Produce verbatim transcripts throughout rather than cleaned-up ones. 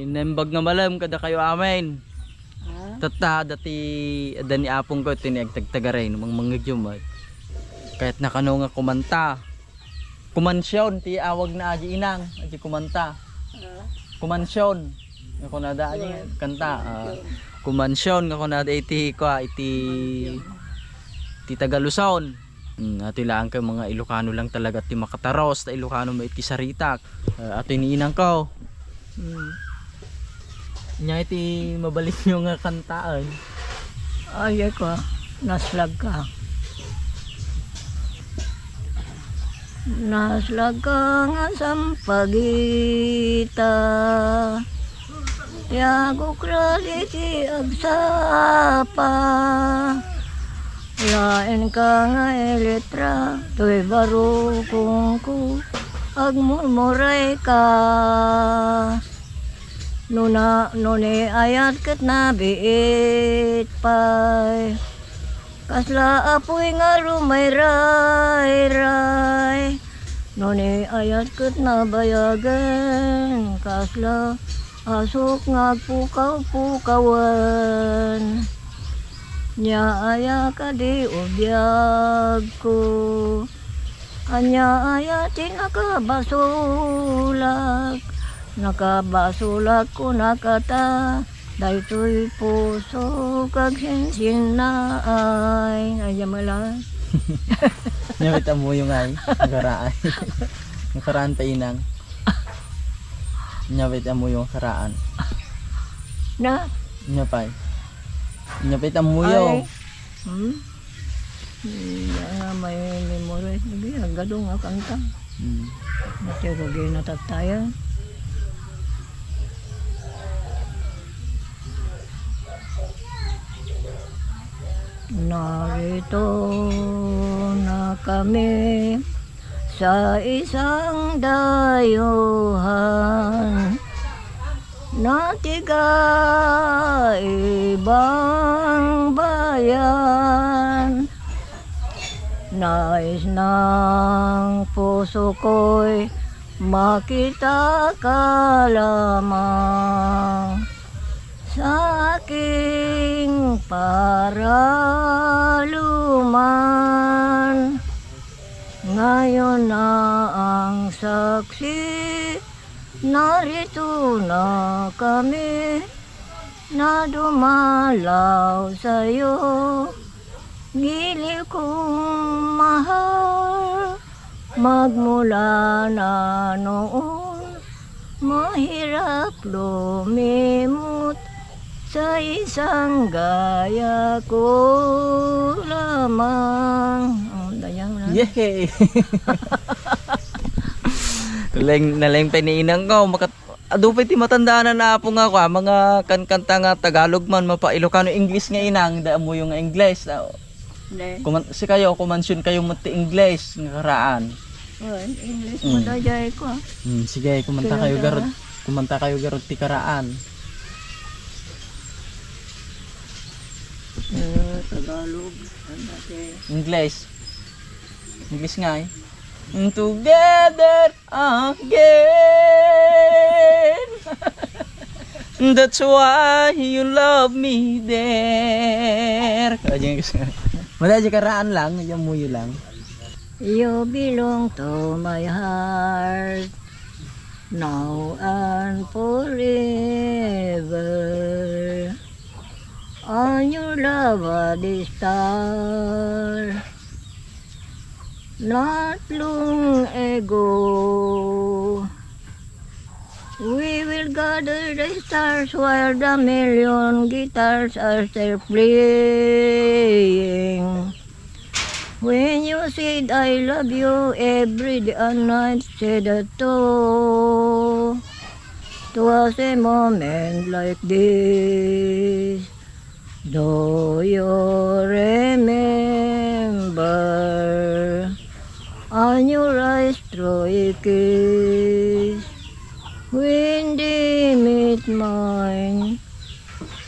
Naimbag nga malem kadakayo amin. Ha? Tatta, dati, adda ni apongko, iti ni agtagtagaray, no, mangmangidyum, ay. Kayat na kano nga kumanta. Kumansion, ti awag na adi inang, adi kumanta. Ha? Kumansion. Nga kunada, adi Kuwan. Kanta, ah, Kumansion. Kumansion, nga kunada iti, kwa, iti, Kumansion. Ti Tagaluson. Mm, atoy laeng kay mga Ilocano lang talaga ti makataros, ta Ilocano met ti saritak. Ah, atoy ni inangko. Mm. Nya iti mabalinyo nga kantaan. Ay, ay ko, naslagka. Naslagka nga sampagita. Ti agukra diti agsapa. Laenka nga ilitra, toy barukongko, agmurmurayka. Nuna, no ni ayat ket nabiit pay. Kasla apuy nga rumayray. No ni ayat ket nabayagen, kasla asuk nga agpukaw-pukawen. Nia aya kadi ubiagko? Ania aya ti nakabasolak? Nakabasolak kunaka ta daytoy pusok agsinsinnaay. Ay, yamala. Nya met ammoyo nga ay, nga karaan. Nga karaan pa inang. Nya met ammoyo nga karaan. Na? Nya pay. Nya pay ammoyo. Ay. Hmm? Iya nga may memorize lagi, agado nga kanta. Hmm. Mati rugi na tattayan. Narito na kami sa isang dayuhan na tiga ibang bayan. Nais ng puso ko'y makita ka lamang sa aking paraluman. Ngayon na ang saksi, narito na kami na dumalaw sa'yo. Giliw kong mahal, magmula na noon, mahirap lumimot sa isang gaya ko lamang. Oh, dayang na. Yehey! Naleng-, nalengpay ni inang ko, makat-, adu pay ti matandaan na apo nga, kwa, mga kankanta nga Tagalog man, mapa Ilocano, English nga inang, da ammoyo nga English. Ah, Ne. Kuman-, sikayo, kumansion kayo met ti English nga karaan. Oh, English Mm. mo dayjay ko, ah. Hmm, sige, kumanta kayo Kinanta. garud. Kumanta kayo garud ti karaan. Eh, Tagalog, ano natin? English. English nga eh. Together again. That's why you love me, dear. Madali karaan lang, yung muyo lang. You belong to my heart, now and forever. On your love, a star. Not long ago, we will gather the stars while the million guitars are still playing. When you said, "I love you," every day and night said that too. 'Twas a moment like this. Do you remember? On your eyes throw a kiss when they meet mine.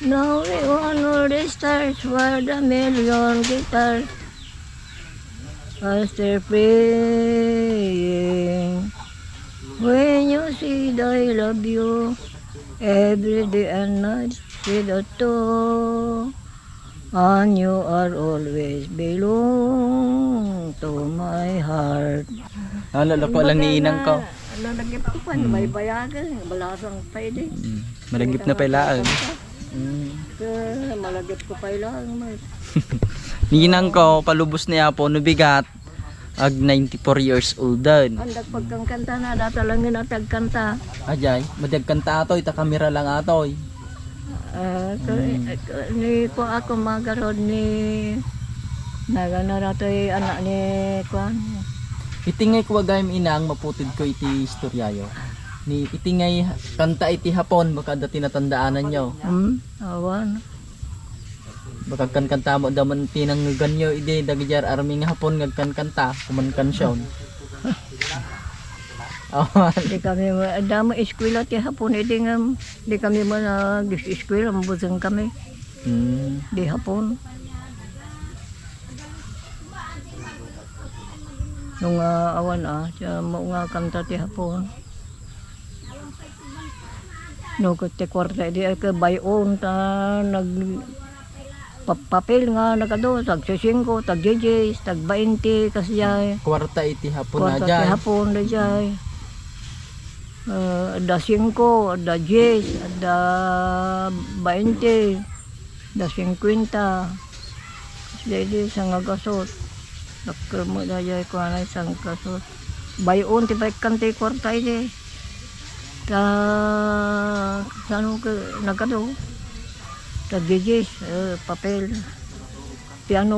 Now we honor the stars while the million guitars are still playing. When you said, "I love you," Every day and night, sweet to, and you are always belong to my heart. Ah, lalo ko lang ni inang ko. Lalagip ko pa, hmm, baybayagan, balasang pa ini. Mm. Malagip na pala, ah. Mm. Kaya malagip ko pa ilang, mas. Ninang ko, palubos ni Apo, no bigat, ag ninety-four years old dan. Ang nagpagkangkanta na, data lang yun at agkanta. Ajay, madagkanta atoy, ta kamera lang atoy. Ah, ka-, mm, ka-, ni po ako magarod ni, nagano na to'y anak ni Kwan. Iti ngay kuwagayam inang maputid ko iti istoryayo. Ni, iti ngay kanta iti Hapon, baka dati natandaanan nyo. Hmm, awan. Bakagkankanta mo, daman tinangngeganyo idi dagiti ar-armi nga Hapon nga agkankanta, kuman kansion. Awan. Di kami, damo eskwela ti Hapon, idi nga, di kami man, ah, eskwela, mabuseng kami. Hmm. Di Hapon. Nung, ah, awan, ah, siya mo nga kanta ti Hapon. No, ket ti kuarta idi ay ket bay-on ta nag-, pa-, papel nga nagadu, tagsisingko, tagdiyes, tagbainte, kasdiay. Kuarta iti Hapon. Kuarta ti Hapon, daydiay. Eh, adda singko, adda diyes, adda bainte. Da singkuenta. Daydi sangagasut. Dakkel met daydiay kuana, sangagasut. Bay-on ti paikkan ti kuarta idi. Ta, sano ke, nagadu. Ta diyes, eh, papel. Piano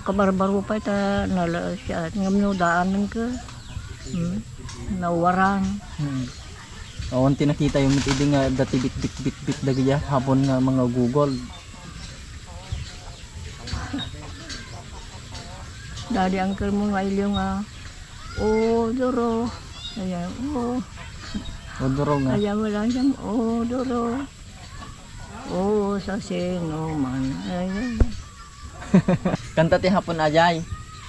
kabarbaro pay ta nala-, siya, ngem no daanen ke. Hmm. Nawaran. Hmm. Awan ti nakita yung met idi nga dati bit, bit, bit, bit, dagiti Hapon nga mga Google. Dadi uncle mo nga iliw nga, "O, Doro." Ayan, "O." O, Doro nga. Ayan mo lang siya, "O, Doro." "O, sa sino man." Ayan. Kanta ti Hapon, ajay.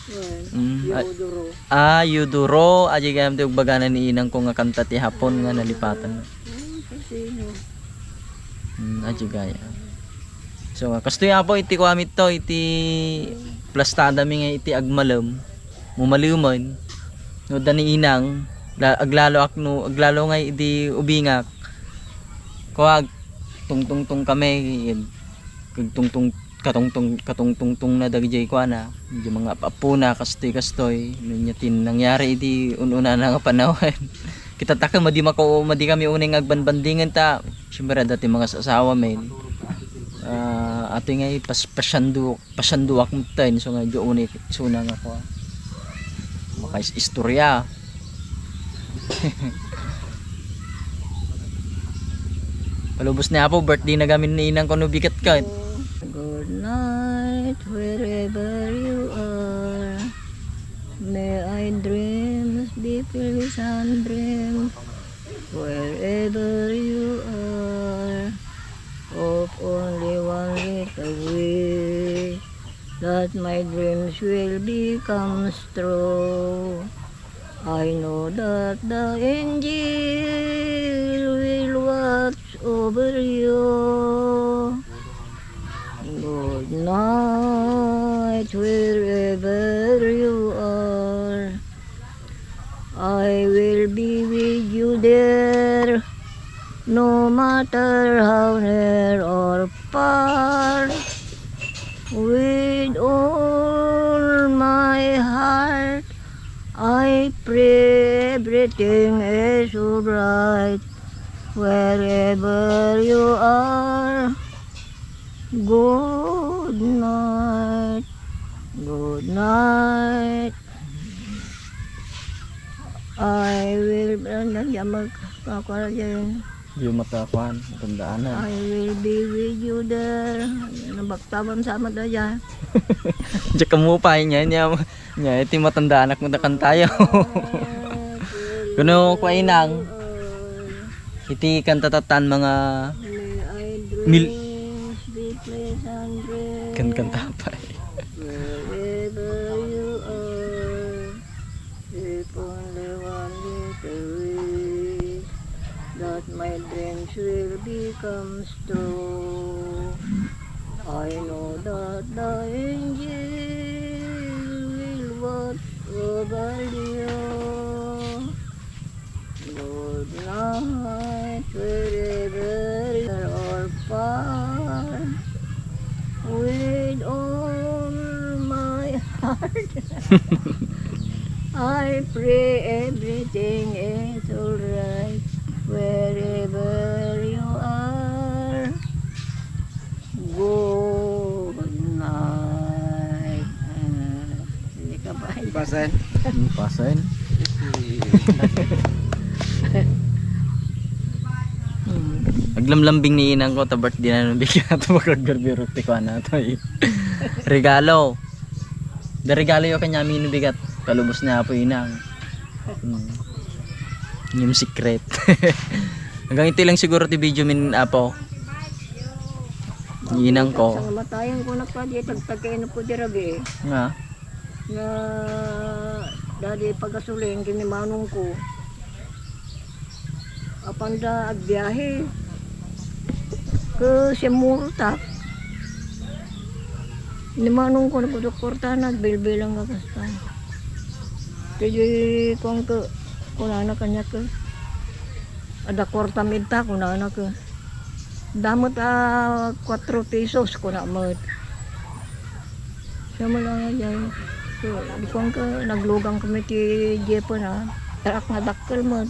Wen, mm, Yuduro. Ah, Yuduro. Ajay gayam ti ugbagana ni inang ko nga kanta ti Hapon nga nalipatan. O, sa sino? Hmm, ajay gayam. So, kastoy, Apo, iti kuamit to, iti plastadami nga iti agmalem, mumalemen, no, da ni inang, la-, aglalo ak, no, aglalo nga idi ubingak, kuag, tungtungtong kami, kag tungtong, katungtong-, katungtungtongna dagijay kuana, dagijay mga ap-apona, kastoy-kastoy. No nia ti nangyari iti un-unana nga panawen. Kita ta ket madi mako-, madi kami unay nga agbanbandingen ta, siyempre, adda ti mga asawa men. Ah, atoy nga ipas-, pasiando-, pasiandoak metten, so nga, diay unay isuna nga kua. Makais-istorya. Palubos ni Apo, birthday na gamin ni inang ko no bigat ka. Good night, wherever you are. May I dreams be pleasant dreams, wherever you are. Of only one little wish, that my dreams will become true. I know that the angel will watch over you. Good night, wherever you are. I will be with you there, no matter how near or far. With all my heart, I pray everything is alright. Wherever you are, good night. Good night. I will, ano, diyan mag-, ako na diyan. Di matakuan, matandaan na. I will be with you there. Nabaktawan sa mata diyan. Diyan ka mo pa, niya, niya, niya, iti matandaan ako na kantayo. Kuno, kuainang. Iti kanta tatan mga May I mil- dreams be pleasant dreams. Kan kanta pa eh. Wherever you are, if only one little wish, that my dreams Will becomes true. I know that the angel will watch over you. Good night, wherever you are far. With all my heart, I pray everything is alright wherever you are. Good night. Ah, hindi ka ba? Pasen. Hmm, pasen. Hmm. Aglamlambing ni inang ko, ta birthday na nung bigyan nato, magagarbirot ti kuana to, eh. Regalo. Da regalo yo kanya, minu bigat. Palubos ni Apo, inang. Hmm. Yung secret. Hanggang ito lang siguro ti video min, Apo. Ni inang ko. Sa kamatayan ko na pa, di tagtagkain ko di rabi. Nga. Na, dadi pagasulin, kini manong ko. Apanda agbiahe. Ke Semurta. Ni manong ko, nagdoktorta, nagbilbilang nga kasta. Kaya, kung ke, kunana kanya ke, "Ada kwarta minta," kunana ke. "Damot a kuatro pesos," kuna met. Siya mo lang yan. So, di ko ang ka, naglugang kami ti Jepon, ha. Tarak nga dakkel met.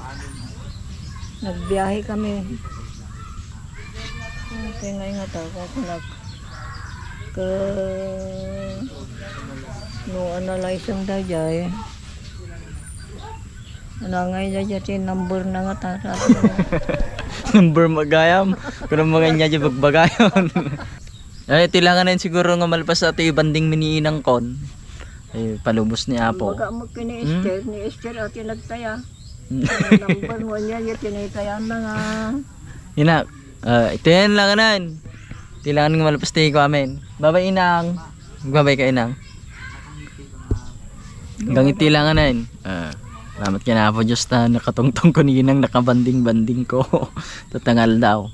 Nagbiyahe kami. Kaya nga ingat ako, kunak. Ka, no, analyze ang dayjay. Ano nga iya, iya, ti number na nga ta, sa Number magayam. Kuno mga inya di bagbagayon. Ay, tilangan na yun siguro nga malpas ato yung banding mi ni inang kon. Eh, palubos ni Apo. Baga mo kini Hmm? Esther, ni Esther ati nagtaya. Number mo niya, iya, tinitaya na nga. Ina, ah, ito yan lang nan. Tilangan nga malpas ti ko amin. Babay, inang. Babay ka, inang. Hanggang iti lang, anan. Ah, salamat kay Apo Diyos ta nakatungtong ko ni inang, nakabanding-banding ko. Tatangal daw.